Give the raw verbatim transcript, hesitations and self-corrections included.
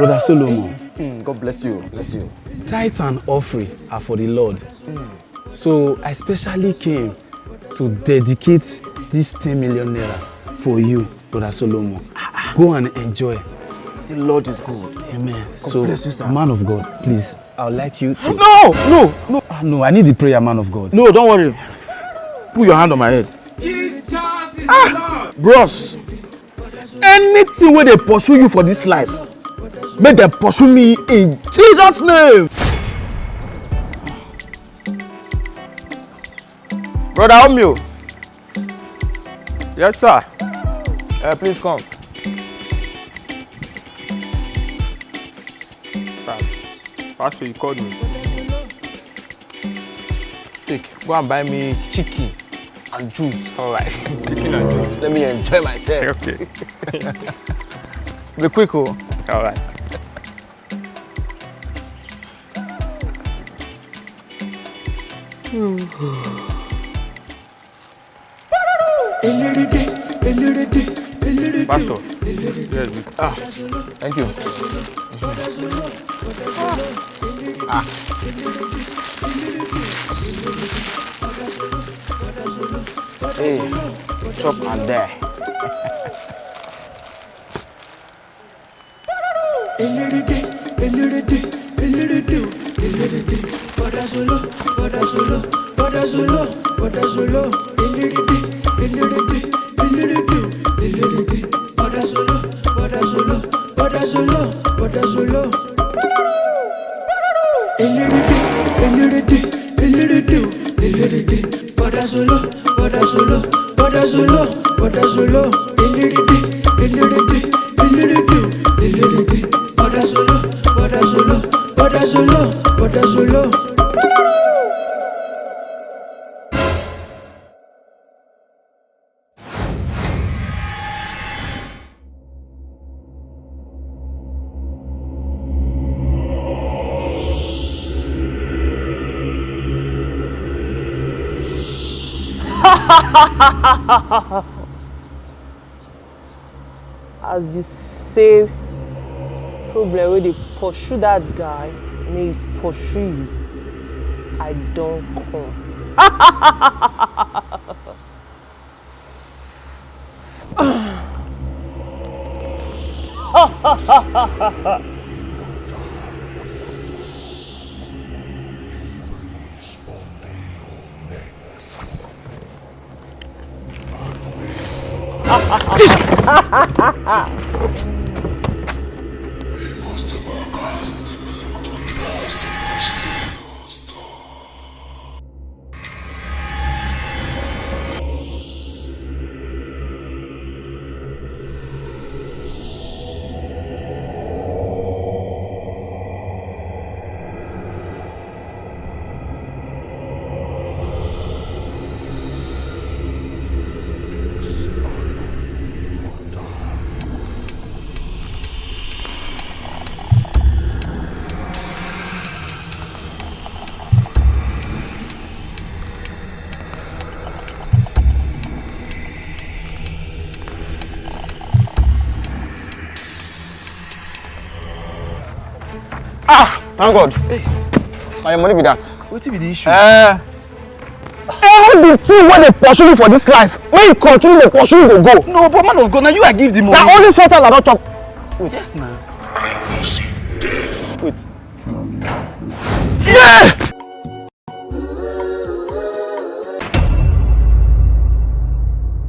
Brother Solomon, Mm, God bless you. Bless you. Tithes and offering are for the Lord. So I specially came to dedicate this ten million naira for you, Brother Solomon. Go and enjoy. The Lord is good. Amen. So, bless you, sir. Man of God, please, I would like you to. No, no, no. Ah, no, I need the prayer, man of God. No, don't worry. Put your hand on my head. Jesus is Lord. Bros, anything wey dey pursue you for this life, make dem pursue me in Jesus' name. Brother Omio. Yes, sir. Uh, please come. Sir, Pastor, you called me. Take, go and buy me chicken and juice. All right. Chicken and juice. Let me enjoy myself. Okay. Be quick, oh. All right. Pastor. Yes. Ah, thank you. Ah. Hey, chop and die. As you say, problem wey dey pursue that guy, may e pursue you. I don come. Ah, thank God. Na your money be that. Wetin be the issue? Eh, even the thing wey dey pursue you for this life, make you continue dey pursue you dey go. No, but man of God, na you I give the money. Na only four thousand I don chop. Yes, na. Wait. Yeah!